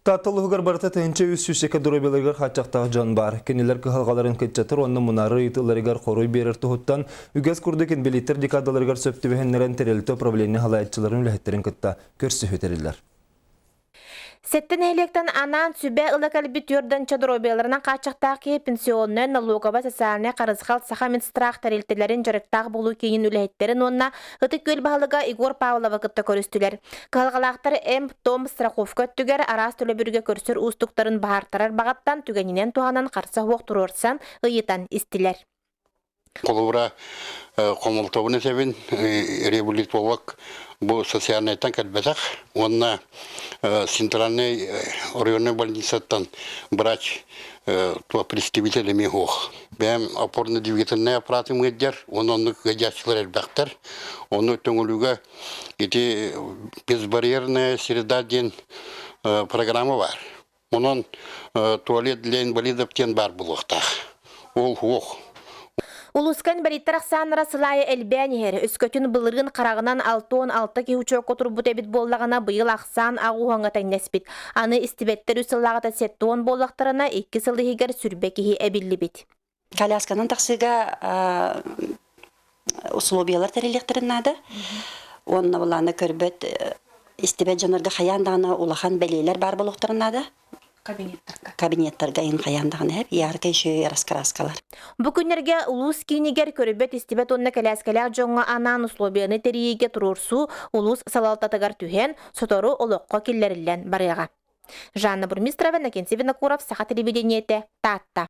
Таатта улууһугар барыта 1302 доруобуйаларыгар хааччахтаах дьон баар. Кинилэр кыһалҕаларын кыччатар уонна мунаарар ыйытыыларыгар хоруй биэрэр туһуттан үгэс курдук инбэлииттэр декадаларыгар сөп түбэһиннэрэн тэрилтэ управление салайааччыларын үлэһиттэрин кытта көрсүһүү тэриллэр. Сэттэ нэһилиэктэн анаан сүбэ ыла кэлбит түөрт доруобуйаларынан хааччахтаах киһи пенсионнай, налоговай, социальнай харысхал Саха Минстрах тэрилтэлэрин дьарыктаах буолуу киинин үлэһиттэрин уонна Ытык Күөл баһылыга Егор Павлова кытта көрүстүлэр. Кыһалҕалаахтар эмп-том страховка өттүгэр араас төлөбүргэ көрсөр уустуктарын баһаартарар баҕаттан түгэнинэн туһанан харса суох туруорсан, ыйытан истилэр. Холобура, хомолтобун этэбин, реабилитолог бу социальнайтан кэлбэтэх уонна центральный районный больницаттан врач представитель эмиэ суох. Бэйэм опорно-двигательнай аппаратым ыалдьар, уонна оннук ыалдьааччылар элбэхтэр. Ону Төҥүлүгэ ити безбарьерная среда диэн программа баар. Онон туалет для инвалидов диэн баар буолуохтаах. Ол суох. Улууска инбэлииттэр ахсааннара сыл аайы элбээн иһэр. Өскөтүн былырыын хараҕынан 66 киһи учуокка турбут эбит буоллаҕына, быйыл ахсаан аҕуһаҥҥа тэҥнэспит. Аны истибэттэр үс сыллааҕыта 70 буоллахтарына, икки сыл иһигэр сүрбэ киһи эбиллибит. Колясканан тахсыыга условиялар тэриллиэхтэрин наада. Уонна былаана көрбөт, истибэт дьоннорго хайаан даҕаны улахан бэлиэлэр баар буолуохтарын наада. Кабинеттарга. Кабинеттарга ин хайаан даҕаны эп яркай еще раскраскалар. Бу күннэргэ улуус киинигэр көрбөт-истибэт уонна кэлээскэлээх дьоҥҥо анаан условияны тэрийиигэ туруорсуу улуус салалтатыгар түһэн, сотору олоххо киллэриллэн барыаҕа. Жанна Бурмистрова, Накенси Винокуров, Саха телевидениетэ, Таатта.